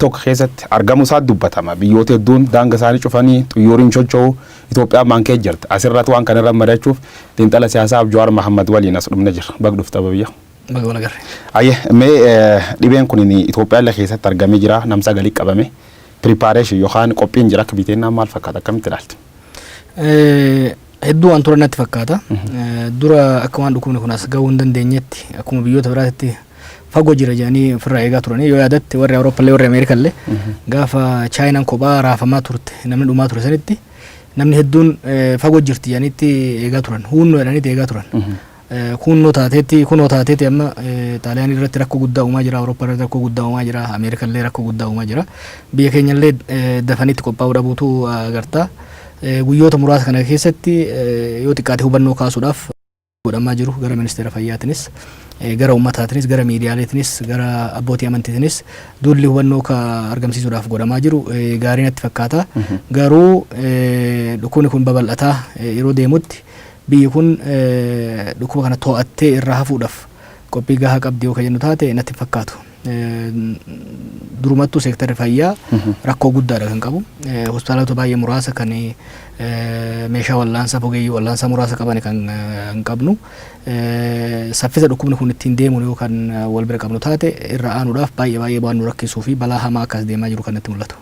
Tokko keessatti argamuu isaa dubbatama. Biyyoota hedduun daanga isaanii cufanii xiyyooriin socho'u, Itoophiyaan maan kee jirti. Asirratti waan kana irra mari'achuuf xiinxala siyaasaa Jawaar Mahammad waliin as dhumne jira. Baga dhufta biyya. Baga wal agarre. Ayyee, mee dhibeen kun Itoophiyaa illee keessatti argamee jira. Nam sagalii qabame. Preparation yookaan qophiin jira akka biteennaan maal fakkaata, akkamitti ilaaltu? Hedduu waan ture natti fakkaata. Dura akka waan dhukkubni kun as gahuu hin dandeenyetti, akkuma biyyoota biraatti fagoo jira jedhanii ofirraa eegaa turanii. Yoo yaadatte, warri Awurooppallee warri Ameerikallee gaafa Chaayinaan kophaa raafamaa turte, namni dhumaa ture sanitti, namni hedduun fagoo jirti jedhaniitti eegaa turan, huunnoo jedhaniitti eegaa turan. Kunnoo taateetti, kunoo taateetti, amma Xaaliyaanii irratti rakkoo guddaa uumaa jira, Awurooppaa irratti rakkoo guddaa uumaa jira, Ameerikallee rakkoo guddaa uumaa jira. Biyya keenyallee dafaniitti qophaa'uu dhabuutu agarta. Guyyoota muraasa kana keessatti yoo xiqqaate hubannoo kaasuudhaaf godhamaa jiru gara ministeera fayyaatinis, gara uummataatinis, gara miidiyaaleetinis, gara abbootii amantiitinis duulli hubannoo ka argamsiisuudhaaf godhamaa jiru gaarii natti fakkaata. Garuu dhukkubni kun babal'ataa yeroo deemutti biyyi kun dhukkuba kana to'attee irraa hafuudhaaf qophii gahaa qabdi yoo ka jennu taate natti fakkaatu. Durumattuu seektarri fayyaa rakkoo guddaadha kan qabu. Hospitaalota baay'ee muraasa kan meeshaa wal'aansaa, ogeeyyii wal'aansaa muraasa qaban kan hin qabnu. Saffisa dhukkubni kun ittiin deemu yoo kan wal bira qabnu taate, irra aanuudhaaf baay'ee baay'ee waan nu rakkisuu fi balaa hamaa akkas deemaa jiru kan natti mul'atu.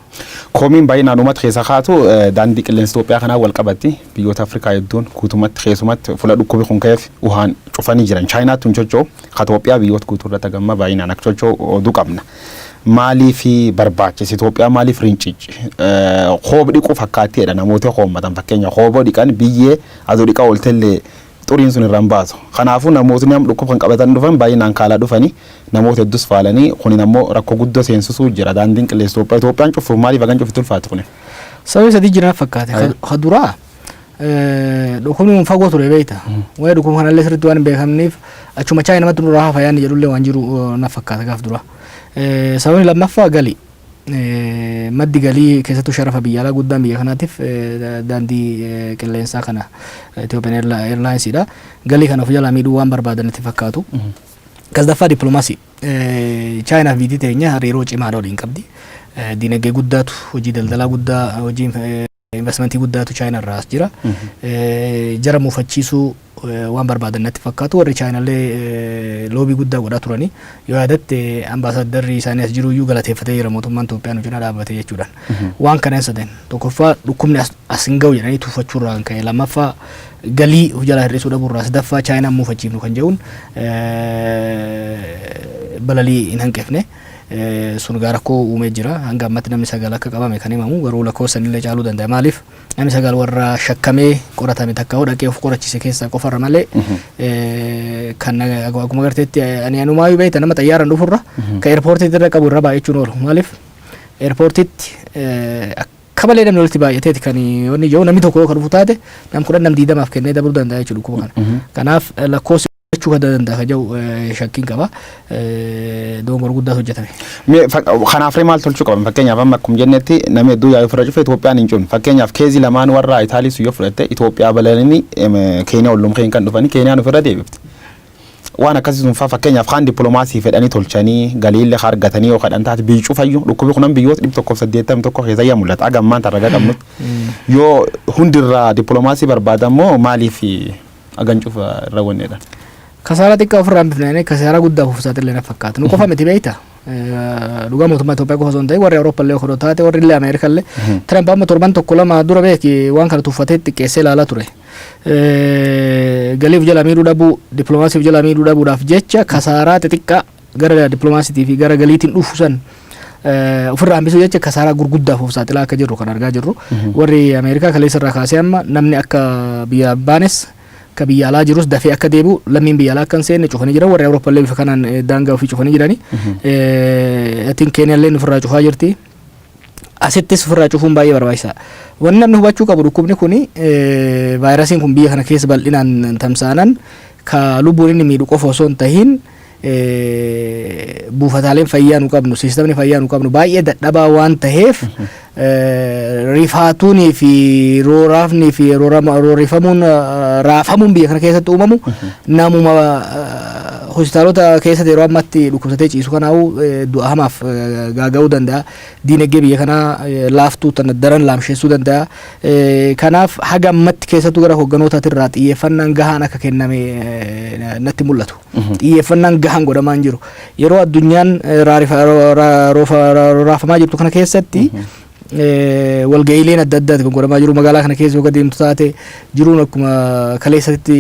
Koomiin baay'inaan uummata keessa kaatu daandii qilleensa Itoophiyaa kanaan wal qabatti. Biyyoota Afrikaa hedduun guutumatti, keessumatti fuula dhukkubi kun ka'eef Wuhaan cufanii jiran. Chaayinaatti hin socho'u. Ka Itoophiyaa biyyoota guutuu irratti hagamma baay'inaan akka socho'u oduu qabna. Maaliif barbaachise? Itoophiyaa maaliif rincici? Koob dhiquu fakkaattiidha namoota koommatan, fakkeenya kooboo dhiqan, biyyee aduu dhiqaa ooltellee xuriin sun irraan baasu. Kanaafuu namootni amma dhukkuba kan qabatan dhufan baay'inaan kaalaa dhufanii namoota hedduus faalanii, kunin ammoo rakkoo guddoo seensisuu jira. Daandiin qilleensa Itoophiyaa Itoophiyaan cufuuf maaliif hagan cufitti ulfaate kunin? Sababii sadii jiran fakkaate. Ka duraa, dhukkubni kun fagoo ture beekta. Waa'ee dhukkuba kanallee sirriitti waan hin beekamneef achuma Chaayinamatti nurraa hafa yaadni jedhullee waan jiru na fakkaata gaaf dura. Sababni lammaffaa gali. Maddi galii, keessattuu sharafa biyya alaa guddaan biyya kanaatiif daandii qilleensaa kana Ethiopian Airlinesiidha. Galii kana of jalaa miidhuu waan barbaadan itti fakkaatu. Sadaffaa, dippiloomaasii. Chaayinaaf biyyi teenya hariiroo cimaadha waliin qabdi. Dinagdee guddaatu, hojii daldalaa guddaa, hojii investmentii guddaatu Chaayinaa irraa as jira. Jara muufachiisuu waan barbaadan natti fakkaatu. Warri Chaayinaallee lobby guddaa godhaa turanii. Yoo yaadatte, ambaasaaddarri isaanii as jiru iyyuu galateeffatee jira, mootummaan Itoophiyaa nu cinaa dhaabbate jechuudhaan. Waan kana sadan, tokkoffaa dhukkubni as hin ga'u jedhanii tuffachuurraa kan ka'e, lammaffaa galii of jalaa hir'isuu dhabuurraa, sadaffaa Chaayinaan muufachiifnu kan jedhuun balalii hin hanqifne. Sun gaa rakkoo uumee jira. Hanga ammatti namni sagal akka qabame kan himamu, garuu lakkoofsa illee caaluu danda'a. Maaliif, namni sagal warra shakkamee qoratame, takka hoo dhaqee of qorachise keessaa qofarra malee, kan akkuma garteetti ani anumaayyuu beekta, nama xayyaaraan dhufurra ka airportiitti irra qabu irra baay'achuun oolu. Maaliif, airportiitti akka malee namni walitti baay'ateeti kan wanni jiru. Namni tokko yoo kan dhufu taate, nam 10, nam 20f kennee dabaluu danda'a jechuudha dhukkuba kana. Kanaaf lakkoofsi jechuu kan danda'a kan jedhu shakkiin qaba. Dogongora guddaatu hojjetame. Kanaaf ree maal tolchuu qaban? Fakkeenyaaf, amma akkuma jennetti namni hedduu yaa'uu ofirra cufe, Itoophiyaan hin cufne. Fakkeenyaaf, caseii lamaan warra Itaalii sun yoo fudhatte, Itoophiyaa balalanii Keeniyaa ollum keenya kan dhufanii Keeniyaan ofirra deebifte. Waan akkasii sun faa, fakkeenyaaf, kaan dippiloomaasii fedhanii tolchanii galiillee argatanii yoo kadhan taate, biyyi cufayyuu dhukkubi kunan biyyoota 181 keessa yaa mul'ata aga ammaan tarraga qabnutti. Yoo hundirraa dippiloomaasii barbaadan immoo maaliif hagan cufa irra wanneedha? Kasaaraa xiqqaa ofirraa hambifne, kasaaraa guddaa of saaxilee na fakkaata. Nu qofa miti beekta. Dhugaa mootummaa Itoophiyaa qofa osoo hin ta'in, warri Awurooppaa illee odoo taate, warri illee Ameerikaa illee. Tiraamp amma torban tokko lama dura beeki waan kana tuffatee xiqqeessee ilaalaa ture. Galiif jala miidhuu dhabuu, dippiloomaasiif jala miidhuu dhabuudhaaf jecha kasaaraa xixiqqaa gara dippiloomaasiitii fi gara galiitiin dhufu san ofirraa hambisuu jecha kasaaraa gurguddaaf of saaxilaa akka jirru kan argaa jirru. Warri Ameerikaa kaleessa irraa kaasee amma namni akka biyya baanes, ka biyya alaa jirus dafee akka deebi'u, lammiin biyya alaa akka hin seenne cufanii jiran. Warri Awurooppaa illee bifa kanaan daangaa ofii cufanii jirani. Atiin Keeniyaa illee ofirraa cufaa jirti. Asittis ofirraa cufuun baay'ee barbaachisaadha. Wanni namni hubachuu qabu, dhukkubni kuni, vaayirasiin kun biyya kana keessa bal'inaan tamsa'anan ka lubbuun inni miidhu qofa osoo hin tahin, buufataaleen fayyaa nu qabnu, siistamni fayyaa nu qabnu baay'ee dadhabaa waan taheef, rifaatuunii fi rooraafnii fi roorrifamuun, raafamuun biyya kana keessatti uumamu namuma Hospitaalota keessatti yeroo ammatti dhukkubsatee ciisu kanaa'u du'a hamaaf gaaga'uu danda'a. Diinagdee biyya kanaa laaftuu tana daran laamsheessuu danda'a. Kanaaf haga ammatti keessattuu gara hoogganootaati irraa xiyyeeffannaan gahaan akka kenname natti mul'atu. Xiyyeeffannaan gahaan godhamaa hin jiru. Yeroo addunyaan raafamaa jirtu kana keessatti walga'iileen adda addaati kan godhamaa jiru. Magaalaa kana keessa yoo deemtu taate, jiruun akkuma kaleessatti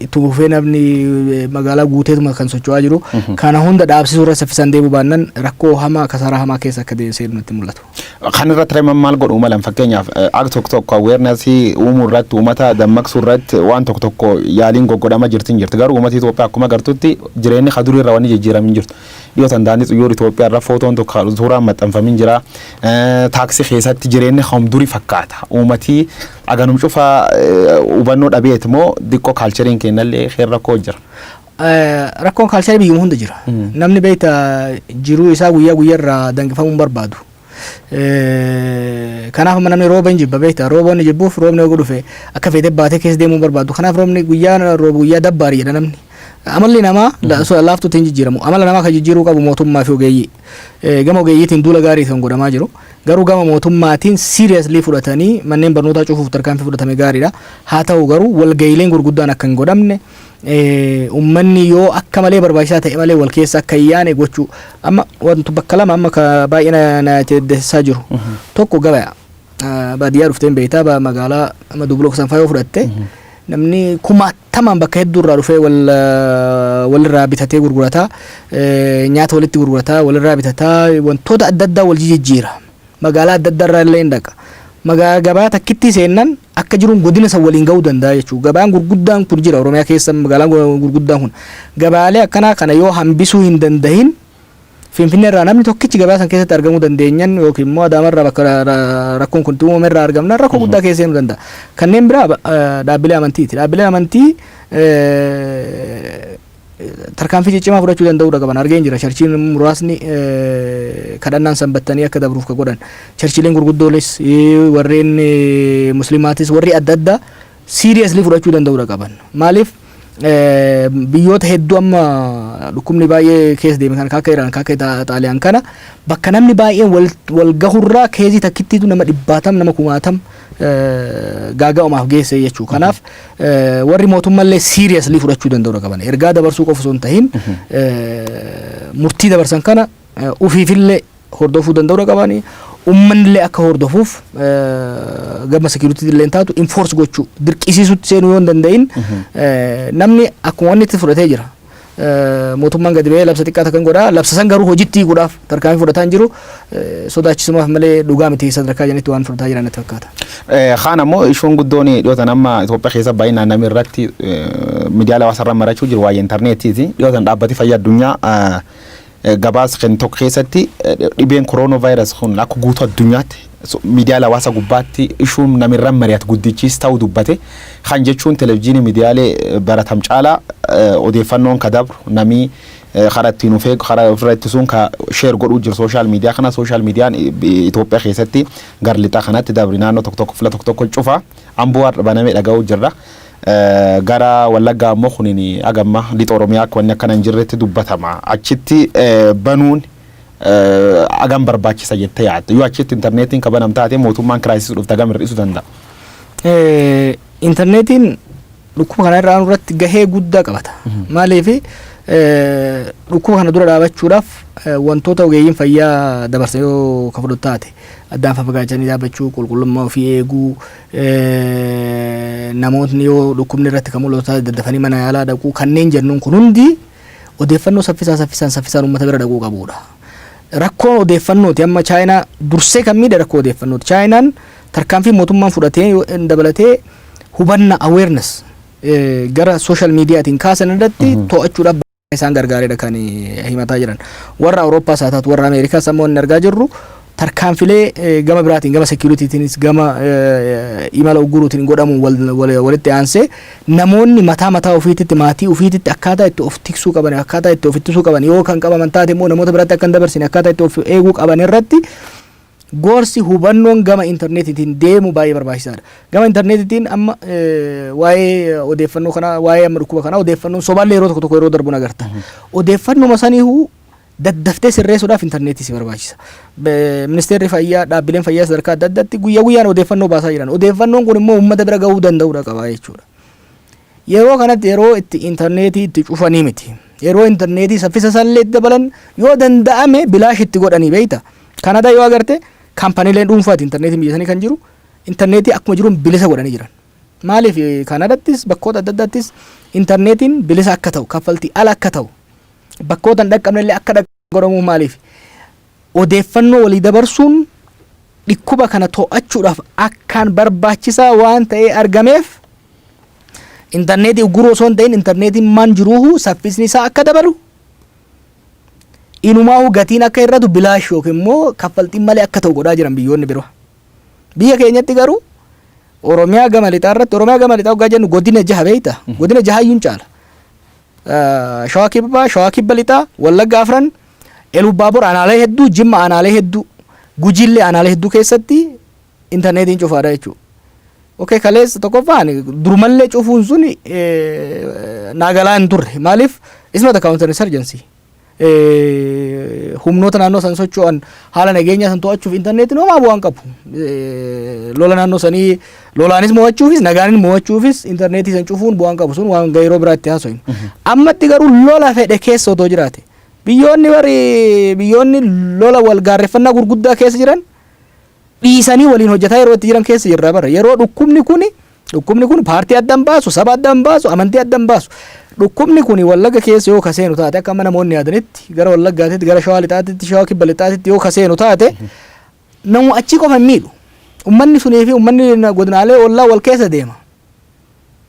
itti fufee, namni magaalaa guuteetuma kan socho'aa jiru. Kana hunda dhaabsisuu irra saffisaan deemuu baannaan rakkoo hamaa, kasaaraa hamaa keessa akka seenu natti mul'atu. Kan irratti reeman maal godhuu malan? Fakkeenyaaf, akka tokko tokko awareness uumuu irratti, uummata dammaqsuu irratti waan tokko tokko yaaliin goggodhama jirti hin jirti. Garuu uummata Itoophiyaa akkuma agartutti jireenyi kadurii irra wanni jijjiiramin jirtu. Dhiyootan daandii xiyyoora Itoophiyaa irra footoon tokko suuraan maxxanfamin jira. Taaksii keessatti jireenyi durii fakkaata. Uummatii aganum cufaa hubannoo dhabeet moo xiqqoo cultureiin kennallee rakkoo jira? Rakkoon culture biyyuma hunda jira. Namni beekta jiruu isaa guyyaa guyyaarraa danqifamuu hin barbaadu. Kanaaf amma namni rooba hin jibba, beekta. Rooba inni jibbuuf, roobni yoo dhufe akka feetee baatee keessa deemuu hin barbaadu. Kanaaf roobni guyyaa roobu guyyaa dabbaari jedha namni. Amalli namaa laaftuutti hin jijjiiramu. Amala namaa kan jijjiiruu qabu mootummaa fi ogeeyyii. Gama ogeeyyiitiin duula gaarii kan godhamaa jiru. Garuu gama mootummaatiin seriously fudhatanii manneen barnootaa cufuuf tarkaanfii fudhatame gaariidha. Haa ta'u garuu walga'iileen gurguddaan akka hin godhamne, uummanni yoo akka malee barbaachisaa ta'e malee wal keessa akka hin yaane gochuu. Amma wantu bakka lama amma ka baay'ee na yaaddessaa jiru. Tokko gabaya. Baadiyyaa dhufteen beektaa, magaalaa amma Dubloo sanfaa yoo fudhatte, namni kumaatamaan bakka hedduu irraa dhufee wal walirraa bitatee gurgurataa, nyaata walitti gurgurataa, walirraa bitataa, wantoota adda addaa wal jijjiira. Magaalaa adda addaa irraa illee hin dhaqa. Magaalaa gabaa takkitti seennan akka jiruun godina san waliin ga'uu danda'a jechuudha. Gabaan gurguddaan kun jira Oromiyaa keessa. Magaalaan gurguddaan kun gabaalee akkanaa kana yoo hambisuu hin dandahin, Finfinnee irraa namni tokkichi gabaa san keessatti argamuu dandeenyan yookiin immoo Adaama irraa bakka rakkoon kun uumame irraa argamna, rakkoo guddaa keessa seenuu danda'a. Kanneen biraa dhaabbilee amantiiti. Dhaabbilee amantii tarkaanfii ciccimaa fudhachuu danda'uudha qaban argeen jira. Churchiin muraasni kadhannaan sanbattanii akka dabruuf ka godhan. Churchiileen gurguddoonis, warreen muslimaatis, warri adda addaa seriously fudhachuu danda'uudha qaban. Maaliif, biyyoota hedduu amma dhukkubni baay'ee keessa deeme kan akka Iraan, kan akka Xaaliyaan kana, bakka namni baay'een wal gahurraa case takkittiitu nama dhibbaatam, nama kumaatam gaaga'umaaf geesse jechuu. Kanaaf warri mootummallee seriously fudhachuu danda'uudha qaban. Ergaa dabarsuu qofa osoo hin tahin, murtii dabarsan kana ufiifillee hordofuu danda'uudha qabani. Uummanni akka hordofuuf gama security illee taatu enforce gochuu, dirqisiisutti seenuu yoo hin danda'in, namni akkuma wanni itti fudhatee jira. Mootummaan gadi ba'ee labsa xiqqaa takkan godhaa, labsa san garuu hojiitti hiikuudhaaf tarkaanfii fudhataa hin jiru. Sodaachisumaaf malee dhugaa miti sadarkaa janitti waan fudhataa jiran natti fakkaata. Kaan ammoo ishuun guddoon dhiyootan amma Itoophiyaa keessa baay'inaan namni irratti miidiyaalee hawaasaa irra marachuu jiru waa'ee intarneetiiti. Dhiyootan dhaabbati fayyaa addunyaa gabaasa kennu tokko keessatti dhibeen corona virus kun akka guutuu addunyaatti miidiyaalee hawaasaa gubbaatti ishuun namirra mari'atu guddichis ta'uu dubbate. Kan jechuun televizyiinii miidiyaalee baratam caalaa odeeffannoon ka dabru, namii karaa ittiin of eegu, karaa ofirra ittisuun ka share godhuu jiru social media kana. Social mediaan Itoophiyaa keessatti gara lixaa kanatti dabri naannoo tokko tokko, fuula tokko tokko cufa. Amboo har'a banamee dhaga'uu jirra. Gara Wallaggaa ammoo kunin agamma lixa Oromiyaa akka wanni akkana hin jirretti dubbatama. Achitti banuun agam barbaachisa jettee yaadda? Yoo achitti intarneetiin ka banam taate, mootummaan crisis dhufte agam hir'isuu danda'a? Intarneetiin dhukkuba kana irraa irratti gahee guddaa qabata. Maaliif, dhukkuba kana dura dhaabachuudhaaf wantoota ogeeyyiin fayyaa dabarsan yoo ka fudhatu taate, addaan fafagaachanii dhaabbachuu, qulqullummaa ofii eeguu, namootni yoo dhukkubni irratti kan mul'atu taate daddafanii mana yaalaa dhaquu, kanneen jennuun kun hundi odeeffannoo saffisaa saffisaan saffisaan uummata bira dhaquu qabudha. Rakkoon odeeffannooti amma Chaayinaa dursee kan miidhe rakkoo odeeffannooti. Chaayinaan tarkaanfii mootummaan fudhatee dabalatee hubanna, awareness, gara social mediaatiin kaasan irratti to'achuudhaaf isaan gargaareedha kan himataa jiran. Warra Awurooppaas haa taatu, warra Ameerikaas, ammoo inni argaa jirru tarkaanfilee gama biraatiin, gama securityiitiinis, gama imala ugguruutiin godhamu walitti aansee, namoonni mataa mataa ofiititti, maatii ofiititti akkaataa itti of tiksuu qaban, akkaataa itti of ittisuu qaban, yoo kan qabaman taate immoo namoota biraatti akka hin dabarsine akkaataa itti of eeguu qaban irratti Gorsi, hubannoon gama intarneetiitiin deemu baay'ee barbaachisaadha. Gama intarneetiitiin amma waa'ee odeeffannoo kanaa, waa'ee amma dhukkuba kanaa odeeffannoon sobaallee yeroo tokko tokko yeroo darbu agarta. Odeeffannuma saniihuu daddaftee sirreessuudhaaf intarneetii si barbaachisa. Ministeerri fayyaa, dhaabbileen fayyaa sadarkaa adda addaatti guyyaa guyyaan odeeffannoo baasaa jiran. Odeeffannoon kun immoo uummata bira gahuu danda'uudha qaba jechuudha. Yeroo kanatti yeroo itti intarneetii itti cufanii miti. Yeroo intarneetii saffisa isaallee itti dabalan, yoo danda'ame bilaash itti godhanii beekta. Kanadaa yoo agarte, kaampaniileen dhuunfaati intarneetiin biyya sanii kan jiru, intarneetii akkuma jiruun bilisa godhanii jiran. Maaliif Kanadattis bakkoota adda addaattis intarneetiin bilisa akka ta'u, kaffaltii ala akka ta'u, bakkoota hin dhaqqabnellee akka dhaqqabu godhamuuf maaliif? Odeeffannoo walii dabarsuun dhukkuba kana to'achuudhaaf akkaan barbaachisaa waan ta'ee argameef, intarneetii ugguruu osoo hin ta'in, intarneetiin maan jiruuhu saffisni isaa akka dabalu, inumaahu gatiin akka hir'atu, bilaash yookiin immoo kaffaltiin malee akka ta'u godhaa jiran biyyoonni biroo. Biyya keenyatti garuu Oromiyaa gama lixaa irratti, Oromiyaa gama lixaa hoggaa jennu godina jaha beekta. Godina jahayyuun caala. Shawaa Kibbaa, Shawaa Kibba Lixaa, Wallagga afran, Elubbaabor aanaalee hedduu, Jimma aanaalee hedduu, Gujiillee aanaalee hedduu keessatti intarneetiin cufaadha jechuudha. Okay, kaleessa tokkoffaan durumallee cufuun sun naagalaa hin turre. Maaliif? It's not a counter insurgency. Humnoota naannoo san socho'an haala nageenyaa san to'achuuf intarneetiin homaa bu'aan qabu. Lola naannoo sanii lolaanis mo'achuufis nagaanis mo'achuufis intarneetii san cufuun bu'aan qabu, sun waan yeroo biraatti haasofnu. Ammatti garuu lola fedhe keessa otoo jiraate, biyyoonni bari biyyoonni lola wal gaarreeffannaa gurguddaa keessa jiran dhiisanii waliin hojjetaa yeroo itti jiran keessa jirra bara. Yeroo dhukkubni kun paartii adda hin baasu, saba adda hin baasu, amantii adda hin baasu. Dhukkubni kun Wallagga keessa yoo kaseenu taate, akka amma namoonni yaadanitti gara Wallaggaatitti, gara Shawaa Lixaatitti, Shawaa Kibba Lixaatitti yoo kaseenu taate, namu achii qofa hin miidhu. Ummanni sunii fi ummanni godinaalee ollaa wal keessa deema.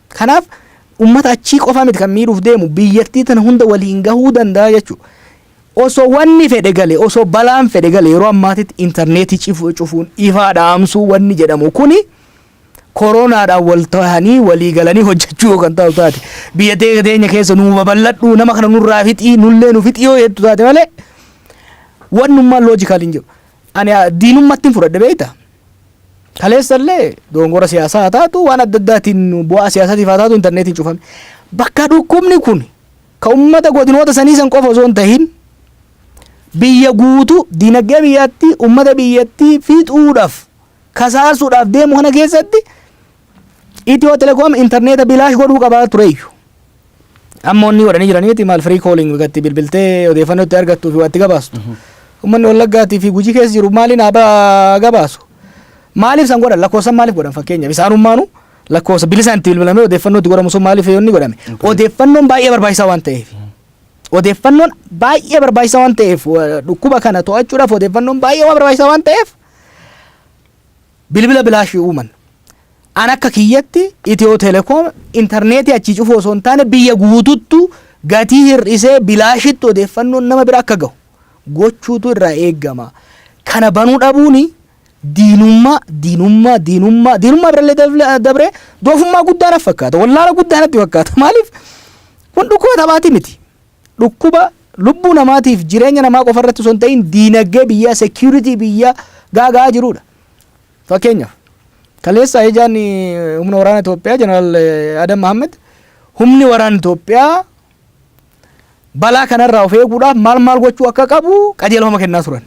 Kanaaf ummata achii qofa miti kan miidhuuf deemu, biyyattii tana hunda waliin gahuu danda'a jechuudha. Osoo wanni fedhe gale, osoo balaan fedhe gale, yeroo ammaatitti intarneetii cufuun, ifaa dhaamsuu wanni jedhamu kuni koronaadhaan wal ta'anii walii galanii hojjechuu yoo kan ta'u taate, biyya teenya keessa nuu babal'adhu, nama kana nurraa fixii, nullee nu fixii yoo jettu taate malee, wannummaan logical hin jiru. Ani diinummaatti hin fudhadhe beekta. Kaleessallee dogongora siyaasaa haa taatu, waan adda addaatiin bu'aa siyaasaatiif haa taatu, intarneetiin cufame. Bakka dhukkubni kun ka ummata godinoota sanii san qofa osoo hin tahin biyya guutuu, dinagdee biyyattii, ummata biyyattii fixuudhaaf, kasaasuudhaaf deemu kana keessatti Itiyoo Telekoom intarneeta bilaash godhuu qabaa tureeyyu. Amma onni godhanii jiraniiti maal, free calling gatti bilbiltee odeeffannoo itti argattuu fi waa itti gabaastu. Uummanni Wallaggaatii fi Gujii keessa jiru maaliin haa gabaasu? Maaliif san godhan? Lakkoofsan maaliif godhan fakkeenyaaf? Isaanummaanu lakkoofsa bilisaan itti bilbilamee odeeffannoo itti godhamu sun maaliif inni godhame? Odeeffannoon baay'ee barbaachisaa waan ta'eef. Odeeffannoon baay'ee barbaachisaa waan ta'eef, dhukkuba kana to'achuudhaaf odeeffannoon baay'ee waan barbaachisaa waan ta'eef bilbila bilaashii uuman. An akka kiyyatti Itiyoo Telekoom intarneetii achii cufuu osoo hin taane, biyya guututtu gatii hir'isee bilaashitti odeeffannoon nama bira akka gahu gochuutu irraa eegama. Kana banuu dhabuuni diinummaa, diinummaa, diinummaa, diinummaa birallee dabree doofummaa guddaa natti fakkaata. Wallaala guddaa natti fakkaata. Maaliif? Kun dhukkuba taphaati miti. Dhukkuba lubbuu namaatiif jireenya namaa qofa irratti osoo hin ta'in diinagdee biyyaa, security biyyaa gaaga'aa jirudha. Fakkeenyaaf, kaleessa ajajaan humna waraana Itoophiyaa Jeneraal Adam Mahammed humni waraana Itoophiyaa balaa kanarraa of eeguudhaaf maal maal gochuu akka qabu qajeelfama kennaa turan.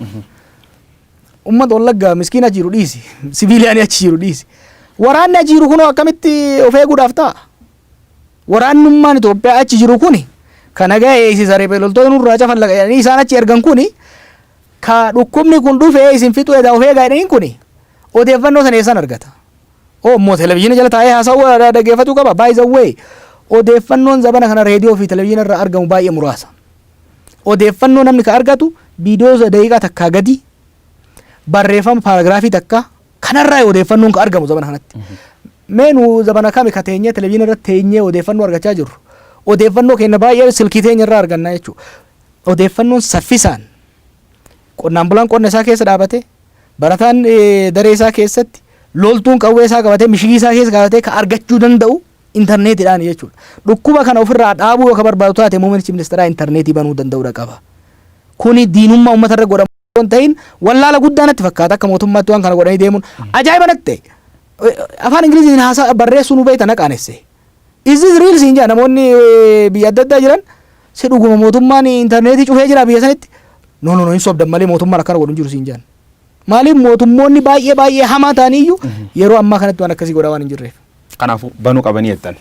Uummata Wallaggaa miskiina achi jiru dhiisi. Siviiliyaanii achi jiru dhiisi. Waraanni achi jiru kunoo akkamitti of eeguudhaaf ta'a? Waraannummaan Itoophiyaa achi jiru kuni kan nagaa eegsisa, riphee loltoota nurraa cafallaqa jedhanii isaan achi ergan kuni, ka dhukkubni kun dhufee isin fixuu edaa of eegaa jedhaniin kuni, odeeffannoo sana eessaan argata? Oo immoo televizyiina jala taa'ee haasa'uu dhaggeeffatuu qaba. By the way, odeeffannoon zabana kana reediyoo fi televizyiina irraa argamu baay'ee muraasa. Odeeffannoo namni ka argatu viidiyoo daqiiqaa takkaa gadi, barreeffama paaraagiraafii takka kanarraa odeeffannoon ka argamu zabana kanatti. Mee nu zabana kami ka teenyee televizyiina irratti teenyee odeeffannoo argachaa jirru? Odeeffannoo keenya baay'ee silkii teenya irraa arganna jechuudha. Odeeffannoon saffisaan qonnaan bulaan qonna isaa keessa dhaabate, barataan daree isaa keessatti, loltuun qawwee isaa qabatee mishigii isaa keessa qabatee ka argachuu danda'u intarneetiidhaan jechuudha. Dhukkuba kana ofirraa dhaabuu yoo ka barbaadu taate, muummichi ministeeraa intarneetii banuu danda'uudha qaba. Kuni diinummaa uummata irra godhamu. Hin ta'in wallaala guddaa natti fakkaata. Akka mootummaatti waan kana godhanii deemuun ajaa'iba natti ta'e. Afaan Ingiliziin haasaa barreessuu nu beekta na qaanesse. "Is this real?" siin jedha. Namoonni biyya adda addaa jiran, "Si dhuguma mootummaan intarneetii cufee jira biyya sanitti?" "No, no, no, hin sobdan malee mootummaan akkana godhu hin jiru" siin jedhan. Maaliif? Mootummoonni baay'ee baay'ee hamaa ta'aniyyuu yeroo ammaa kanatti waan akkasii godhaa waan hin jirreef. Kanaafuu banuu qabanii jettan.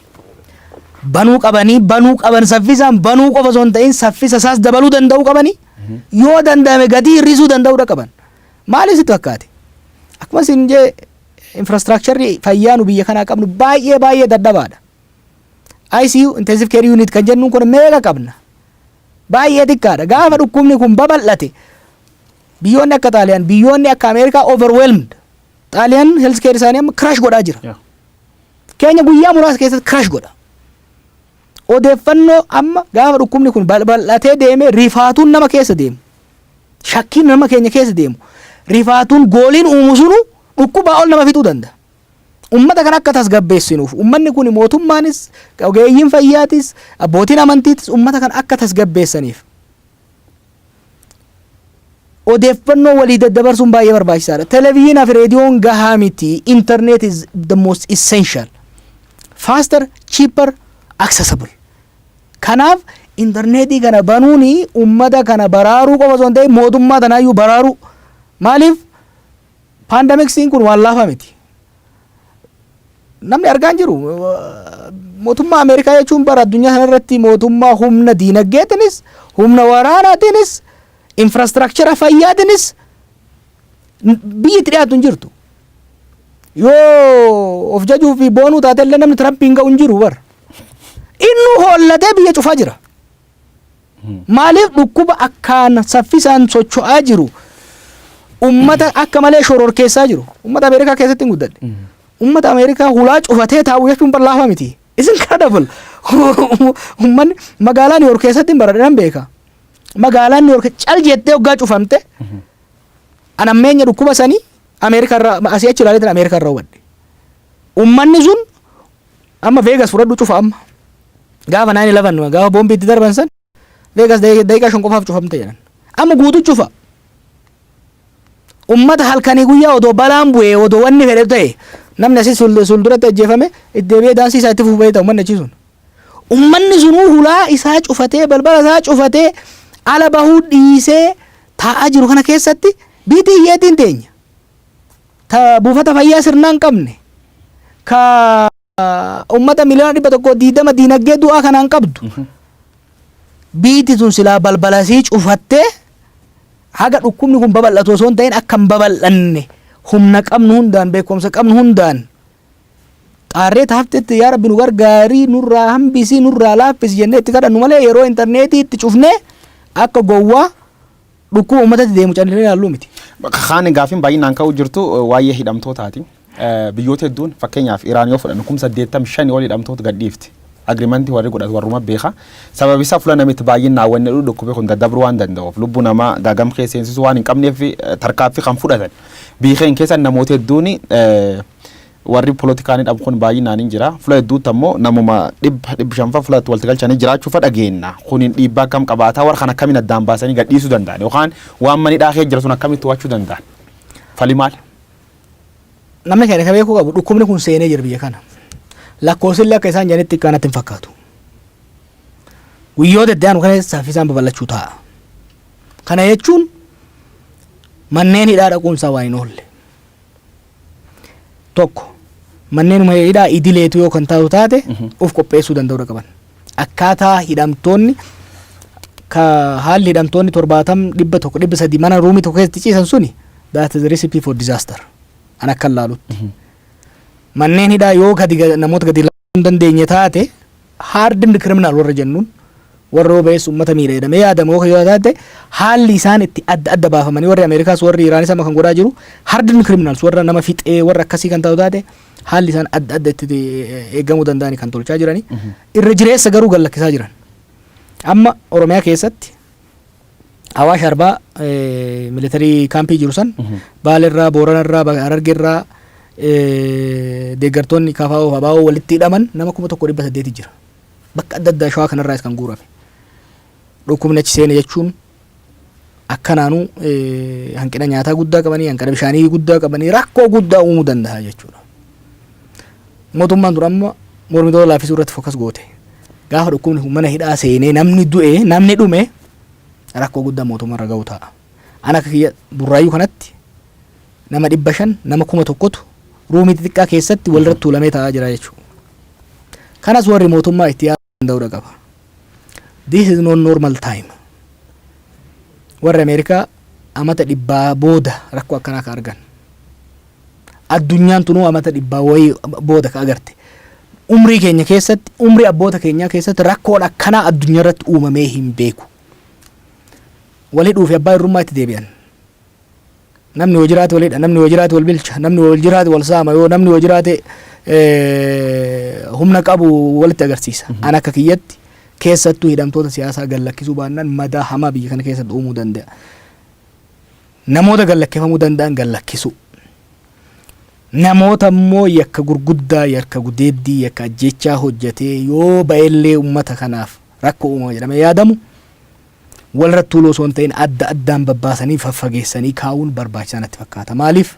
Banuu qabanii, banuu qaban. Saffisaan banuu qofa osoo hin ta'in saffisa isaas dabaluu danda'uu qabanii, yoo danda'ame gatii hir'isuu danda'uudha qaban. Maaliif sitti fakkaate? Akkuma isin jee, infrastructureri fayyaa nu biyya kanaa qabnu baay'ee baay'ee dadhabaadha. ICU, intensive care unit kan jennuun kun meeqa qabna? Baay'ee xiqqaadha. Gaafa dhukkubni kun babal'ate, biyyoonni akka Xaaliyaan, biyyoonni akka Ameerikaa overwhelmed. Xaaliyaan health care isaanii amma crash godhaa jira. Keenya guyyaa muraasa keessatti crash godha. Odeeffannoo amma gaafa dhukkubni kun bal'atee deeme, rifaatuun nama keessa deemu. Shakkiin nama keenya keessa deemu. Rifaatuun gooliin uumu sunu dhukkubaa ol nama fixuu danda'a. Ummata kana akka tasgabbeessinuuf, ummanni kun, mootummaanis, ogeeyyiin fayyaatis, abbootiin amantiitis ummata kana akka tasgabbeessaniif odeeffannoo walii daddabarsuun baay'ee barbaachisaadha. Televezyiinaa fi reediyoon gahaa miti. Internet is the most essential. Faster, cheaper, accessible. Kanaaf intarneetii kana banuuni ummata kana baraaruu qofa osoo hin ta'in mootummaa tanaayyuu baraaruu. Maaliif? Pandemicsiin kun waan laafaa miti. Namni argaa hin jiru. Mootummaa Ameerikaa jechuun bara addunyaa kana irratti mootummaa humna diinagdeetinis, humna waraanaatiinis, infrastructure fayyaatiinis biyyi itti dhiyaatu hin jirtu. Yoo of jajuu fi boonuu taatellee namni Tirampiin ga'u hin jiru bara. Inni hoollatee biyya cufaa jira. Maaliif? Dhukkuba akkaan saffisaan socho'aa jiru, ummata akka malee shororkeessaa jiru. Ummata Ameerikaa keessatti hin guddadhe. Ummata Ameerikaa hulaa cufatee taa'u jechuun bar laafaa miti. It's incredible. Ummanni magaalaa New York keessatti hin baradhe, nan beeka. Magaalaan New York cal jettee hoggaa cufamte, an ammeenya dhukkuba sanii Ameerikaa irraa asii achi ilaaleetiin Ameerikaa irraa hubadhe. Ummanni sun amma Vegas fudhadhu, cufa amma. Gaafa 9/11, gaafa boombii itti darban san, Vegas daqiiqaa 5 qofaaf cufamte jedhan. Amma guutuu cufa. Ummata halkanii guyyaa odoo balaan bu'ee, odoo wanni fedhe ta'e, namni asii sulduratti ajjeefame itti deebi'ee daansii isaa itti fufee ta'u ummanni achii sun. Ummanni sunuu hulaa isaa cufatee, balbala isaa cufatee, ala bahuu dhiisee taa'aa jiru kana keessatti biitii hiyyeetiin teenya. Ta buufata fayyaa sirnaa hin qabne. Ka ummata 120,000,000 diinagdee du'aa kanaan qabdu. Biiti tun silaa balbala isii cufattee haga dhukkubni kun babal'atu osoo hin ta'in, akka hin babal'anne humna qabnu hundaan, beekumsa qabnu hundaan xaarree taaftetti, "Yaa Rabbi, nu gargaarii, nurraa hambisii, nurraa laaffisi" jennee itti kadhannu malee, yeroo intarneetii itti cufnee akka gowwaa dhukkuba uummatatti deemu callisnee ilaalluu miti. Kaan gaafiin baay'inaan ka'uu jirtu waa'ee hidhamtootaati. Biyyoota hedduun, fakkeenyaaf Iraan yoo fudhannu, 85,000 ol hidhamtoota gadhiifti. Agreementii warri godhatu warruma beeka. Sababi isaa fuula namitti baay'inaan wanni jedhu dhukkubni kun daddabruu waan danda'uuf, lubbuu namaa gaagam keessa seensisuu waan hin qabneef tarkaaffii kan fudhatan. Biyya keenya keessa namoota hedduun warri poolitikaan hidhamu kun baay'inaan hin jira. Fuula hedduutti ammoo namuma dhibba dhibba shanfa fuulatti walitti galchanii jiraachuu fa dhageenna. Kun dhiibbaa akkam qabaataa? Warra kan akkamiin addaan baasanii gadhiisuu danda'an yookaan waan mani dhaakee jira sun akkamitti to'achuu danda'an? Fali maali? Namni keenya kan beekuu qabu, dhukkubni kun seenee jira biyya kana. Lakkoofsillee akka isaan jedhanitti xiqqaa natti hin fakkaatu. Guyyoota itti aanu kana saffisaan babal'achuu ta'a. Kana jechuun manneen hidhaa dhaquun isaa waan hin oolle. Tokko, manneen hidhaa idileetu yoo kan taatu taate, of qopheessuu danda'uu qaban. Akkaataa hidhamtoonni ka haalli hidhamtoonni 70, 100, 300 mana roomii tokko keessatti ciisan suni, that is a recipe for disaster. An akka ilaalutti. Manneen hidhaa yoo gadi namoota gadi ilaaluu hin dandeenye taate, hardened criminal warra jennuun, warra yoo ba'ees uummata miidha jedhamee yaadamu yoo taate, haalli isaan itti adda adda baafamanii, warri Ameerikaas warri Iraanis amma kan godhaa jiru, hardened criminals warra nama fixee, warra akkasii kan ta'u taate, haalli isaan adda adda itti eegamuu danda'ani kan tolchaa jirani. Irra jireessa garuu gad lakkisaa jiran. Amma Oromiyaa keessatti Awaash Arbaa military campii jiru san, Baalirraa, Booranarraa, Harargeerraa deeggartoonni KFO fi ABO walitti hidhaman nama 1800 jira. Bakka adda addaa Shawaa kanarraas kan guurame. Dhukkubni achi seene jechuun Akkanaanuu hanqina nyaataa guddaa qabanii, hanqina bishaanii guddaa qabanii, rakkoo guddaa uumuu danda'a jechuudha. Mootummaan dura amma mormitoota laaffisuu irratti focus goote. Gaafa dhukkubni kun mana hidhaa seenee namni du'e, namni dhume, rakkoo guddaa mootummaa irra ga'u ta'a. Ana akka kiyya Burraayyuu kanatti nama 500, nama 1000tu roomii xixiqqaa keessatti walirratti tuulamee taa'aa jira jechuudha. Kanas warri mootummaa itti yaaduu danda'uudha qaba. This is not normal time. Warri Ameerikaa amata 100 booda rakkoo akkanaa ka argan. Addunyaan tunuu amata 100 wayii booda ka agarte. Umrii keenya keessatti, umrii abboota keenyaa keessatti rakkoon akkanaa addunyaa irratti uumamee hin beeku. Wal hidhuu fi abbaa irrummaa itti deebi'an. Namni yoo jiraate walidha, namni yoo jiraate wal bilcha, namni yoo jiraate wal saama, yoo namni yoo jiraate humna qabu walitti agarsiisa. An akka kiyyatti keessattuu hidhamtoota siyaasaa gallakkisuu baannaan madaa hamaa biyya kana keessatti uumuu danda'a. Namoota gallakkifamuu danda'an gallakkisu. Namoota immoo yakka gurguddaa, yakka gudeeddii, yakka ajjechaa hojjetee yoo ba'ellee uummata kanaaf rakkoo uumama jedhamee yaadamu walirratti tuuluu osoo hin ta'in adda addaan babbaasanii faffageessanii kaa'uun barbaachisaa natti fakkaata. Maaliif?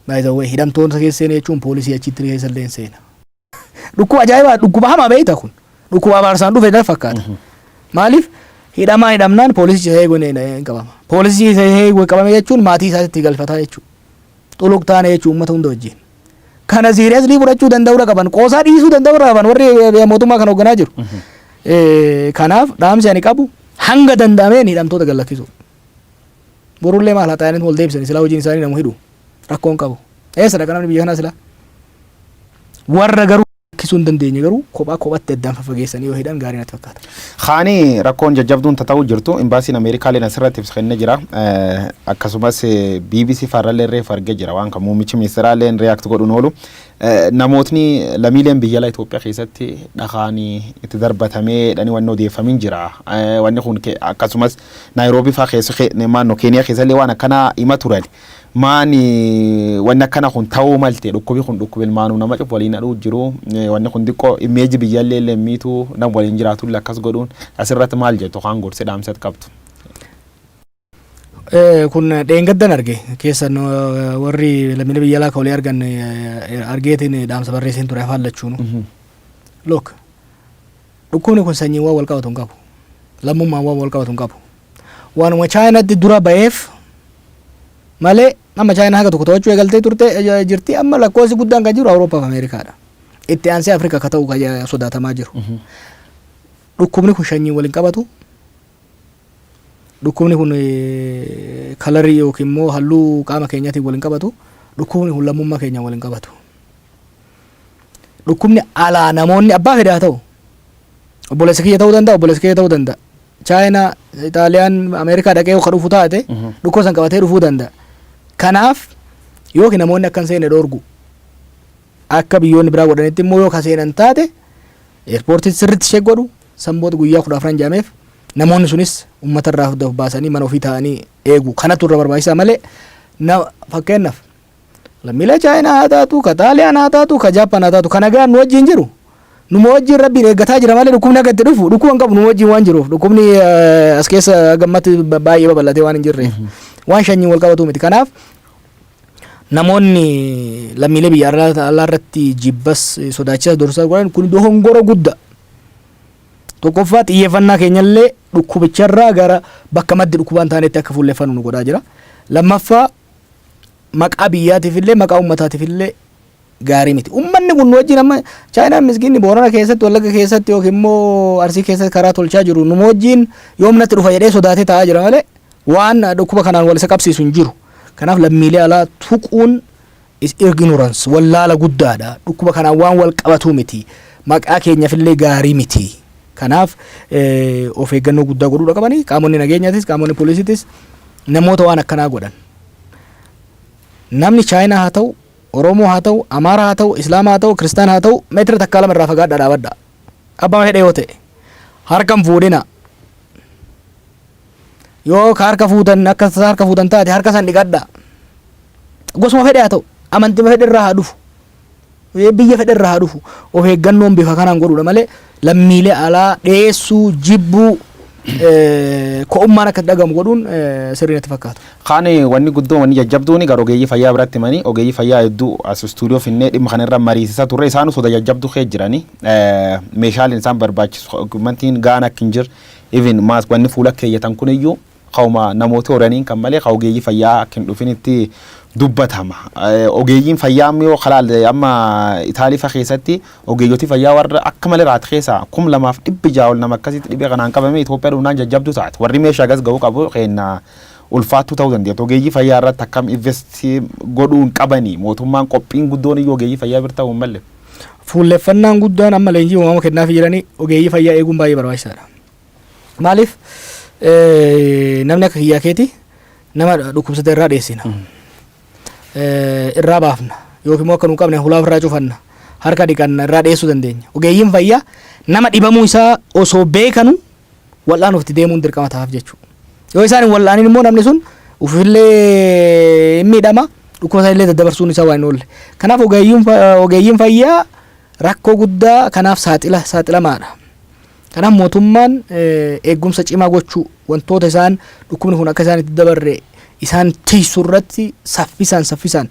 By the way, hidhamtoota keessa seena jechuun poolisii achitti keessa illee seena. Dhukkuba ajaa'ibaa, dhukkuba hamaa beekta kun. Dhukkuba abaarsaan dhufe natti fakkaata. Maaliif? Hidhamaa hidhamnaan poolisichi isa eegu hin qabama. Poolisichi isa eegu qabame jechuun maatii isaatti galfataa jechuudha. Xuluq taane jechuun uummata hunda wajjin. Kana seriously fudhachuu danda'uudha qaban. Qoosaa dhiisuu danda'uudha qaban warri mootummaa kana hoogganaa jiru. Kanaaf dhaamsi ani qabu hanga danda'ameen hidhamtoota gallakkisu. Borullee maal haa ta'anii wal deebisan, silaa hojiin isaanii namu hidhu. Rakkoon qabu. Eessa dhaqa namni biyya kanaa silaa? Warra garuu lakkisuu hin dandeenye garuu kophaa kophatti addaan faffageessanii yoo hidhan gaarii natti fakkaata. Kaani rakkoon jajjabduun ta'uu jirtu imbaasiin Ameerikaa leen asirratti ibsa kennee jira. Akkasumas BBC faarrallee reefu argee jira waan kan muummichi ministeeraa leen react godhuun oolu. Namootni lammiileen biyya alaa Itoophiyaa keessatti dhakaan itti darbatamee dhani wanni odeeffamin jira. Wanni kun akkasumas Naayiroobii fa'aa keessa, naannoo Keeniyaa keessallee waan akkanaa hima turan. Maani wanni akkana kun ta'uu malte? Dhukkubi kun dhukkubi ilmaanuu nama cufu waliin hadhuu jiru. Wanni kun xiqqoo image biyyaallee illee miituu nam waliin jiraatullee akkas godhuun asirratti maal jettu, kaan gorsee dhaamsat qabdu? Kun dheengaddan arge keessan warri lammiilee biyya alaa ka walii argan argeetiin dhaamsa barreesseen ture afaan lachuunu. Look, dhukkubni kun sanyiin waan wal qabatu hin qabu. Lammummaan waan wal qabatu hin qabu. Waanuma Chaayinaatti dura ba'eef malee amma Chaayinaa haga tokko to'achuu eegaltee turte jirti. Amma lakkoofsi guddaan kan jiru Awurooppaa fi Ameerikaadha. Itti aansee Afrikaa akka ta'u kan sodaatamaa jiru. Dhukkubni kun sanyiin wal hin qabatu. Dhukkubni kun colorii yookiin immoo halluu qaama keenyaatiin wal hin qabatu. Dhukkubni kun lammummaa keenyaan wal hin qabatu. Dhukkubni alaa namoonni abbaa fedhe haa ta'u. Obboleessa kiyya ta'uu danda'a, obboleessa kiyya ta'uu danda'a. Chaayinaa, Xaaliyaan, Ameerikaa dhaqee yoo ka dhufu taate dhukkuba san qabatee dhufuu danda'a. Kanaaf yookiin namoonni akka hin seenne dhoorgu. Akka biyyoonni biraa godhanitti immoo yoo ka seenan taate airportii sirriitti ishee godhu, sanboota guyyaa 14 jedhameef namoonni sunis uummata irraa of baasanii mana ofii taa'anii eegu. Kanatu irra barbaachisaa malee fakkeenyaaf lammiilee Chaayinaa haa taatu, ka Xaaliyaan haa taatu, ka Jaappaan haa taatu, ka nagaan nu wajjin jiru numa wajjin rabbiin eeggataa jira malee dhukkubni akka itti dhufu dhukkuba hin qabu nu wajjin waan jiruuf, dhukkubni as keessa gammatti baay'ee babal'atee waan hin jirreef waan sanyiin wal qabatu miti. Kanaaf namoonni lammiilee biyya alaa irratti jibbas sodaachisa dursa godhan kun dogongora guddaa. Tokkoffaa, xiyyeeffannaa keenyallee dhukkubicharraa gara bakka maddi dhukkubaa hin taanetti akka fuulleffannu nu godhaa jira. Lammaffaa, maqaa biyyaatiif illee maqaa uummataatiif illee gaarii miti. Uummanni kun nu wajjin amma Chaayinaan miskiinni Boorana keessatti, Wallagga keessatti yookiin immoo Arsii keessatti karaa tolchaa jiru nu wajjin yoom natti dhufa jedhee sodaatee taa'aa jira malee waan dhukkuba kanaan wal isa qabsiisu hin jiru. Kanaaf lammiilee alaa tuquun is ignorance, wallaala guddaadha. Dhukkuba kanaan waan wal qabatu miti. Maqaa keenyaaf illee gaarii miti. Kanaaf of eeggannoo guddaa godhuudha qabanii, qaamonni nageenyaatis qaamonni poolisiitis namoota waan akkanaa godhan. Namni Chaayinaa haa ta'u, Oromoo haa ta'u, Amaara haa ta'u, Islaama haa ta'u, Kiristaana haa ta'u, meetira takkaa lama irraa fagaadhaa dhaabadha. Abbaa fedhe yoo ta'e. Harka hin fuudhina. Yoo ka harka fuutan akka harka fuutan taate harka san dhiqadha. Gosuma fedhe haa ta'u, amantii fedhe irraa haa dhufu. Biyya fedhe irraa haa dhufu. Of eeggannoon bifa kanaan godhuudha malee lammiilee alaa dheessuu, jibbuu. Ko'ummaan akka dhagamu godhuun sirrii natti fakkaatu. Kaan wanni guddoo, wanni jajjabduun gara ogeeyyii fayyaa biratti himanii, ogeeyyii fayyaa hedduu as istuudiyoo finnee dhimma kana irra mariisisa turre. Isaanu soda jajjabduu kee jiranii, meeshaaleen isaan barbaachisu equipmentiin gaan akka hin jirre, even maas wanni fuula keeyyatan kun iyyuu kauma namoota horaniin kan malee ka ogeeyyii fayyaa akka hin dhufinitti dubbatama. Ogeeyyiin fayyaa amma yoo kalaalle, amma Itaalii fa keessatti ogeeyyoti fayyaa warra akka malee raate keessaa 2600 ol nama akkasitti dhibee kanaan qabame. Itoophiyaa dhufnaan jajjabduu taate. Warri meeshaa gas ga'uu qabu keenna ulfaattuu ta'uu dandeettu. Ogeeyyii fayyaa irratti akkam invest godhuu hin qabanii? Mootummaan qophiin guddoon iyyuu ogeeyyii fayyaa bira ta'uu hin malle. Fuulleffannaan guddaan amma leenjii uumama kennaafii jiranii ogeeyyii fayyaa eeguun baay'ee barbaachisaadha. Maaliif, namni akka kiyyaa keeti nama dhukkubsate irraa dheessina. Irraa baafna yookiin immoo akka nu qabne hulaa ofirraa cufanna, harka dhiqanna, irraa dheessuu dandeenya. Ogeeyyiin fayyaa nama dhibamuu isaa osoo beekanu wal'aanuuf itti deemuun dirqama ta'aaf jechuudha. Yoo isaan hin wal'aanin immoo namni sun ufillee hin miidhama, dhukkuba isaa illee daddabarsuun isaa waan hin oolle. Kanaaf ogeeyyiin fayyaa rakkoo guddaa kanaaf saaxilamaadha. Kanaaf mootummaan eegumsa cimaa gochuu, wantoota isaan dhukkubni kun akka isaan itti dabarre isaan tiisu irratti saffisaan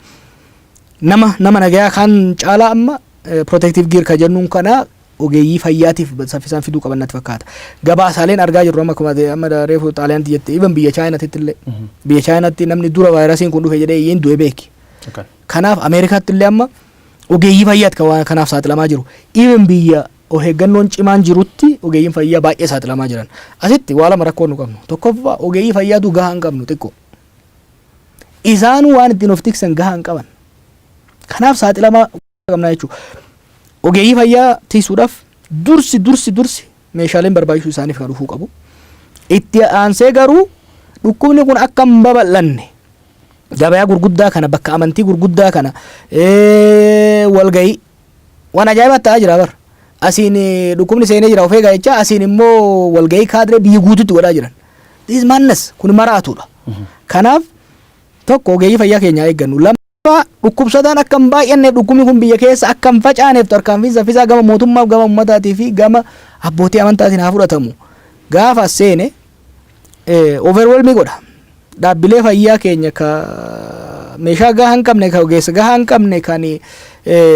nama nagayaa kan caalaa amma protective gear ka jennuun kana ogeeyyii fayyaatiif saffisaan fiduu qaban natti fakkaata. Gabaasaaleen argaa jirru amma akkuma amma reefu Xaaliyaanti jette, even biyya Chaayinaatti illee, biyya Chaayinaatti namni dura vaayirasiin kun dhufe jedhee iyyeen du'e beeki. Kanaaf Ameerikaatti illee amma ogeeyyii fayyaati kan waan kanaaf saaxilamaa jiru. Even biyya of eeggannoon cimaan jirutti ogeeyyiin fayyaa baay'ee saaxilamaa jiran. Asitti waa lama rakkoo nu qabnu. Tokkoffaa, ogeeyyii fayyaatu gahaa hin qabnu xiqqoo. Isaanuu waan ittiin of tiksan gahaa hin qaban. Kanaaf saaxilamaa qabna jechuudha. Ogeeyyii fayyaa tiisuudhaaf dursi meeshaaleen barbaachisu isaaniif kan dhufuu qabu. Itti aansee garuu dhukkubni kun akka hin babal'anne gabayaa gurguddaa kana, bakka amantii gurguddaa kana, walgahii waan ajaa'ibaa ta'aa jira bara. Asiin dhukkubni seenee jira, of eegaa jechaa, asiin immoo walgahii kaadiree biyya guutuutti godhaa jiran. This madness, kun maraatuudha. Kanaaf tokko, ogeeyyii fayyaa keenyaa eeggannu. Lammaffaa, dhukkubsataan akka hin baay'anneef, dhukkubni kun biyya keessa akka hin facaaneef tarkaanfiin saffisaa gama mootummaaf, gama ummataatii fi gama abbootii amantaatiin haa fudhatamu. Gaafa seene overwhelming godha. Dhaabbilee fayyaa keenya ka meeshaa gahaa hin qabne, ka ogeessa gahaa hin qabne, kan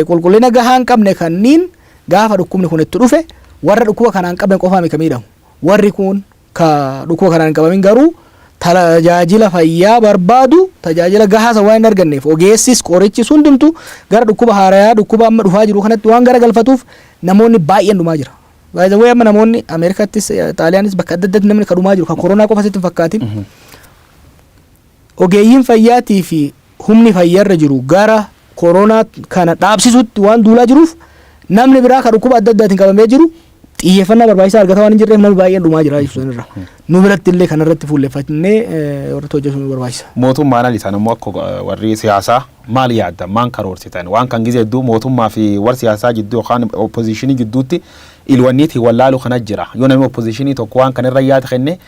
qulqullina gahaa hin qabne kanniin gaafa dhukkubni kun itti dhufe warra dhukkuba kanaan qabne qofaami ka miidhamu. Warri kun ka dhukkuba kanaan hin qabamin garuu tajaajila fayyaa barbaadu tajaajila gahaa san waan hin arganneef, ogeessis qorichis hundumtu gara dhukkuba haarayaa, dhukkuba amma dhufaa jiru kanatti waan gara galfatuuf namoonni baay'een dhumaa jira. By the way, amma namoonni Ameerikaattis, Xaaliyaanis, bakka adda addaatti namni ka dhumaa jiru ka koronaa qofa sitti hin fakkaatin. Ogeeyyiin fayyaatii fi humni fayyaarra jiru gara koronaa kana dhaabsisutti waan duulaa jiruuf, namni biraa ka dhukkuba adda addaatiin qabamee jiru xiyyeeffannaa barbaachisaa argataa waan hin jirreef namni baay'een dhumaa jira jechuudha irra. Nu biratti illee kanarratti fuulleffannee warra hojjetu nu barbaachisa. Mootummaan ali isaan immoo akka warri siyaasaa maal yaaddan, maan karoorsitan? Waan kan gizee hedduu mootummaa fi warri siyaasaa jidduu yookaan oppositionii jidduutti ilwanniitiin wallaaluu kana jira. Yoo namni oppositionii tokko waan kana irra yaada kenne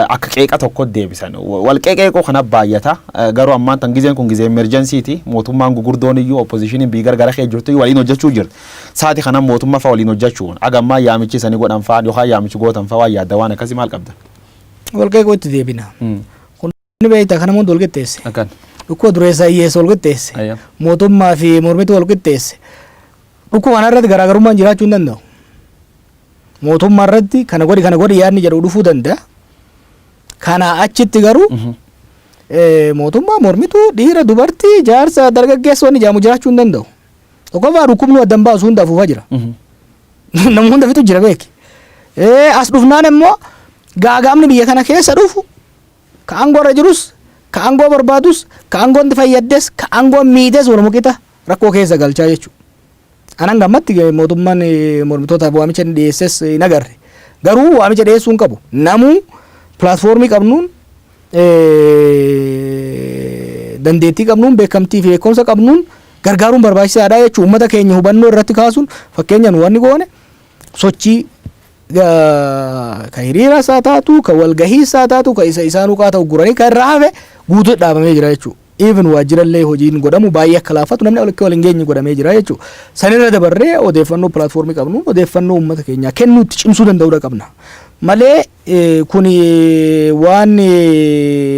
akka qeeqa tokko deebisan. Wal qeeqeequu kana baay'ata. Garuu ammaan tan gizeen kun gizee emergencyti. Mootummaan gugurdoon iyyuu oppositioniin biyya gargara kee jirtu waliin hojjechuu jirti. Saati kana mootummaa fa'a waliin hojjechuun agammaa yaamichi isanii godhan fa'a yookaan yaamichi gootan fa'a waan yaadda waan akkasii maal qabda? Wal qeequu itti deebina. Kun ni beektaa, kana hunda wal qixxeesse. Akkan. Dhukkuba dureessaa hiyyeessa wal qixxeesse. Mootummaa fi mormitu wal qixxeesse. Dhukkuba kana irratti garaagarummaan jiraachuu hin danda'u. Mootummaa irratti kana godhi, kana godhi yaadni jedhu dhufuu danda'a. Kana achitti garuu mootummaa, mormitu, dhiira, dubartii, jaarsa, dargaggeessa wanni jedhamu jiraachuu hin danda'u. Tokkoffaa, dhukkubni addan baasu hunda afuufaa jira. Nama hunda fixu jira beeki. As dhufnaan immoo gaagaamni biyya kana keessa dhufu ka aangoo irra jirus, ka aangoo barbaadus, ka aangoon fayyaddes, ka aangoon miites waluma qixa rakkoo keessa galchaa jechuudha. Anan gammatti mootummaan mormitootaaf waamicha inni dhiyeesses hin agarre. Garuu waamicha dhiyeessuu hin qabu. Namuu platformii qabnuun, dandeettii qabnuun, beekamtii fi beekumsa qabnuun gargaaruun barbaachisaadha jechuudha. Uummata keenya hubannoo irratti kaasuun, fakkeenyaan wanni goone sochii ka hiriira isaa taatu, ka walgahii isaa taatu, ka isa isaanuu qaata ugguranii ka irraa hafe guutuu dhaabamee jira jechuudha. Even waajjirallee hojiin godhamu baay'ee akka laafatu, namni akka wal hin geenye godhamee jira jechuudha. Sanirra dabarree odeeffannoo platformii qabnu, odeeffannoo uummata keenyaa kennuu itti cimsuu danda'uudha qabna. Malee kun waan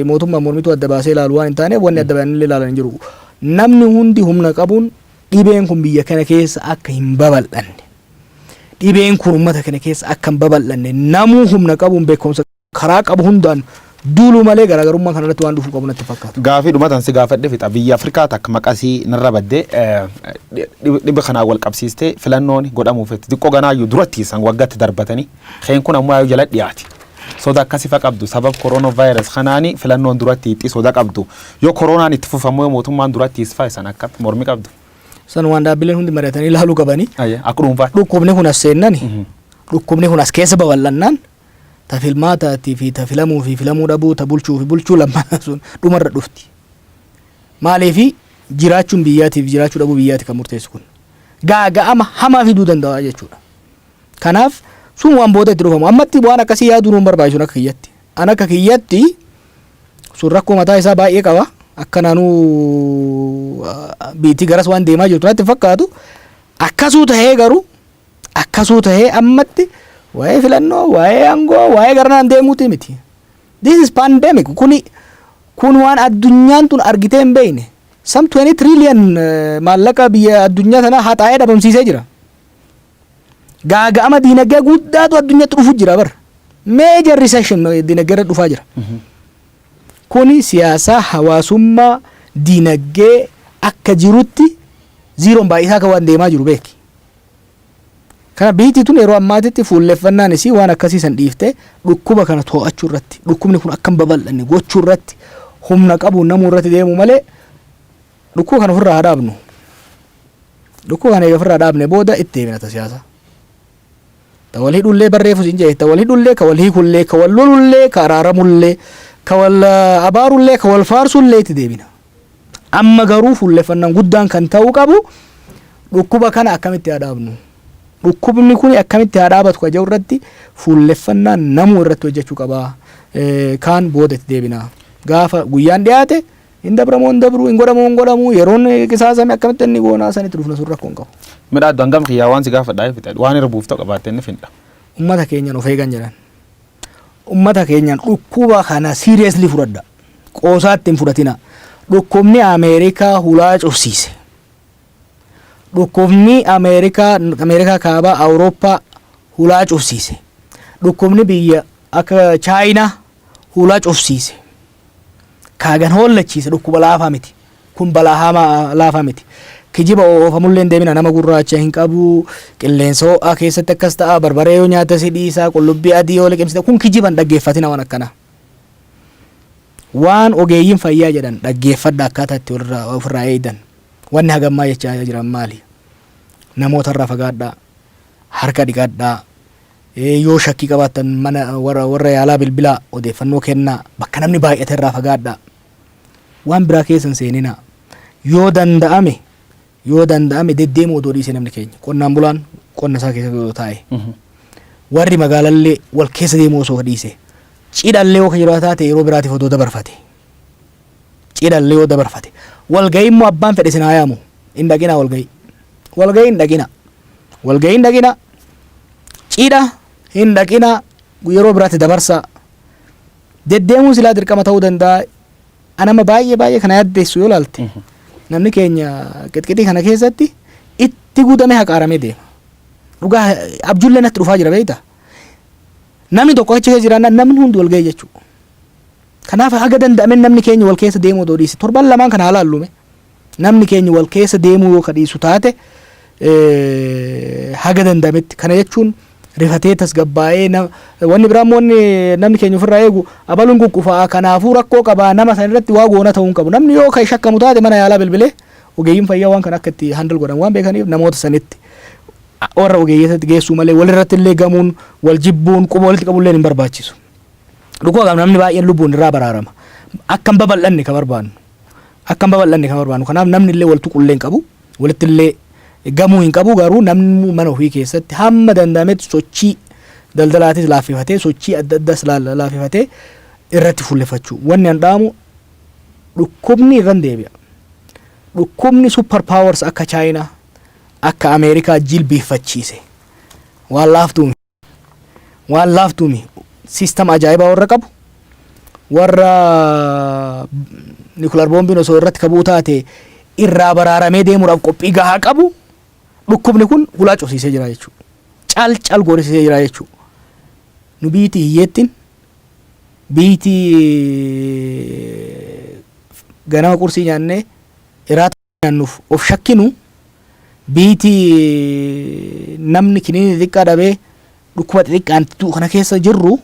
mootummaa mormituu adda baasee ilaalu waan hin taane, wanni adda baasanii ilaalan hin jiru. Namni hundi humna qabuun dhibeen kun biyya kana keessa akka hin babal'anne, dhibeen kun uummata kana keessa akka hin babal'anne, namuu humna qabuun, beekumsa karaa qabu hundaan duuluu malee garaagarummaa kanarratti waan dhufuu qabu natti fakkaatu. Gaafii dhumatan si gaafadhe fixa. Biyya Afrikaa takka maqasii narra baddee dhiba kanaan wal qabsiistee filannoon godhamuuf xiqqoo ganaayyuu duratti san waggaatti darbatanii keen kun ammoo jala dhiyaati. Soda akkasii fa qabdu sabab corona virus kanaani filannoon duratti hiixii soda qabdu. Yoo koronaan itti fufamu, yoo mootummaan duratti hiisfaa isan akka mormi qabdu. San waan dhaabbileen hundi mari'atanii ilaaluu qabanii. Akka dhuunfaa. Dhukkubni kun as seennani, dhukkubni kun as keessa babal'annaan, ta filmaataatii fi ta filamuu fi filamuu dhabuu, ta bulchuu fi bulchuu lammaan sun dhumarra dhufti. Maaliifi jiraachuun biyyaatiif jiraachuu dhabuu biyyaati kan murteessu kun. Gaaga'ama hamaa fiduu danda'a jechuudha. Kanaaf sun waan booda itti dhufamu. Ammatti waan akkasii yaaduu nuun barbaachisu akka kiyyatti. An akka kiyyatti sun rakkoo mataa isaa baay'ee qaba. Akka naanuu biitti garas waan deemaa jirtu natti fakkaatu. Akkasuu tahee garuu, akkasuu tahee ammatti waa'ee filannoo, waa'ee aangoo, waa'ee garanaan deemuuti miti. This is pandemic. Kuni kun waan addunyaan tun argitee hin beekne. Some 20 trillion maallaqa biyya addunyaa tanaa haxaa'ee dhabamsiisee jira. Gaaga'ama diinagdee guddaatu addunyaatti dhufu jira bara. Major recession diinagdee irra dhufaa jira. Kuni siyaasaa, hawaasummaa, diinagdee akka jirutti zeroon baay'isaa akka waan deemaa jiru beeki. Kana biyyi tun yeroo ammaatitti fuulleffannaan isii waan akkasii san dhiiftee dhukkuba kana to'achuu irratti, dhukkubni kun akka hin babal'anne gochuu irratti, humna qabu namuu irratti deemu malee, dhukkuba kana ofirraa haa dhaabnu. Dhukkuba kana eega ofirraa dhaabne booda itti deemina ta siyaasaa. Ta wal hidhullee barreeffus hin jee, ta wal hidhullee, ka wal hiikullee, ka wal lolullee, ka araaramullee, ka wal abaarullee, ka wal faarsullee itti deebina. Amma garuu fuulleffannaan guddaan kan ta'uu qabu dhukkuba kana akkamitti haa dhaabnu. Dhukkubni kun akkamitti haa dhaabatu ka jedhu irratti fuulleffannaan namuu irratti hojjechuu qaba. Kaan booda itti deebina. Gaafa guyyaan dhiyaate hin dabramoo hin dabru, hin godhamoo hin godhamu, yeroon qisaasame akkamitti inni goonaa sanitti dhufna, sun rakkoo hin qabu. Midhaaddu hangam kiyyaa waan si gaafadhaa fixa waan irra buuftoo qabaatte inni finda. Ummata keenyan of eegan jedhan. Ummata keenyan dhukkuba kana seriously fudhadha. Qoosaatti hin fudhatina. Dhukkubni Ameerikaa hulaa cufsiise. Dhukkubni Ameerikaa, Ameerikaa kaabaa, Awurooppaa hulaa cufsiise. Dhukkubni biyya akka Chaayinaa hulaa cufsiise. Kaagan hollachiise dhukkuba laafaa miti. Kun balaa hamaa laafaa miti. Kijiba oofamullee hin deemina, nama gurraacha hin qabu, qilleensa ho'aa keessatti akkas ta'a, barbaree yoo nyaata si dhiisa, qullubbii adii yoo liqimsite, kun kijiban dhaggeeffatina waan akkanaa. Waan ogeeyyiin fayyaa jedhan dhaggeeffadha, akkaataa itti ofirraa eegdan. Wanni hagammaa jechaa jiran maali? Namoota irraa fagaadhaa, harka dhiqadhaa, yoo shakkii qabaattan mana warra yaalaa bilbilaa odeeffannoo kennaa, bakka namni baay'ate irraa fagaadhaa. Waan biraa keessa hin seeninaa. Yoo danda'ame, yoo danda'ame deddeemuu odoo dhiisee namni keenya, qonnaan bulaan qonna isaa keessa yoo taa'e, warri magaalallee wal keessa deemuu osoo dhiise, cidhallee yoo yeroo taate yeroo biraatiif odoo dabarfate, cidhallee yoo dabarfate, walgahii immoo abbaan fedhe isin haa yaamu, hin dhaqinaa walgahii, walgahii hin dhaqinaa, walgahii hin dhaqinaa, cidha hin dhaqinaa, yeroo biraatti dabarsaa. Deddeemuun silaa dirqama ta'uu danda'a. Anama baay'ee baay'ee kana yaaddeessu yoo laalte, namni keenya qixqixii kana keessatti itti guutamee haqaaramee deema. Dhugaa abjuullee natti dhufaa jira beektaa? Namni tokko achi keessa jiraannaan namni hundi wal ga'e jechuudha. Kanaaf haga danda'ameen namni keenya wal keessa deemuu odoo dhiise, torban lamaan kana haa laallume. Namni keenya wal keessa deemuu yoo ka dhiisu taate haga danda'ametti, kana jechuun rifatee tasgabbaa'ee, wanni biraa immoo wanni namni keenya ofirraa eegu abaluun kukkufaa kanaafuu rakkoo qabaa nama san irratti waa goona ta'uu hin qabu. Namni yoo kan shakkamu taate mana yaalaa bilbilee, ogeeyyiin fayyaa waan kana akka itti handle godhan waan beekaniif, namoota sanitti warra ogeeyyitti geessuu malee walirratti illee gamuun, wal jibbuun, quba walitti qabullee hin barbaachisu. Dhukkuba kana namni baay'een lubbuun irraa baraarama. Akka hin babal'anne ka barbaannu. Akka hin babal'anne ka barbaannu. Kanaaf namni illee wal tuqullee hin qabu. Walitti illee gamuu hin qabu, garuu namni mana ofii keessatti hamma danda'ametti sochii daldalaatis laaffifatee, sochii adda addaas laaffifatee irratti fuulleffachuu. Wanni an dhaamu dhukkubni irran deebi'a. Dhukkubni super powers akka Chaayinaa, akka Ameerikaa jilbiiffachiise waan laaftuumi. Waan laaftuumi. System ajaa'ibaa warra qabu, warra nuclear boombiin osoo irratti kabuu taate irraa baraaramee deemuudhaaf qophii gahaa qabu, dhukkubni kun hulaa cufsiisee jira jechuudha. Cal cal goorisiisee jira jechuudha. Nu biitii hiyyeettiin, biitii ganama qursii nyaannee iraata nyaannuuf of shakkinu, biitii namni kiniini xixiqqaa dhabee dhukkuba xixiqqaan du'u kana keessa jirru,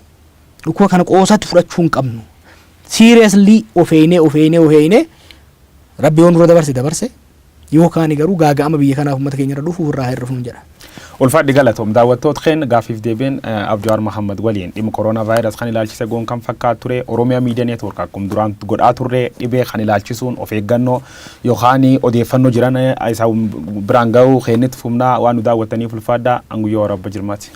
dhukkuba kana qoosatti fudhachuu hin qabnu. Seriously of eeynee, of eeynee, of eeynee, Rabbi yoo nurra dabarse dabarse, yookaan garuu gaaga'ama biyya kanaaf uummata keenya irra dhufu irraa hir'ifnu jedha. Ulfaadhi, galatoom. Daawwattoota keenya, gaaffiif deebiin Abjawaar Mahammad waliin dhimma kooroonaa vaayirasi kan ilaalchise goon kan fakkaatu ture. Oromiyaa Miidiyaa Network akkuma duraan godhaa turre dhibee kan ilaalchisuun of eeggannoo yookaan odeeffannoo jiran isa biraan gahuu keenyatti fumnaa. Waan nu daawwattaniif ulfaadhaa. Anguyyoo Warabba Jirmaati.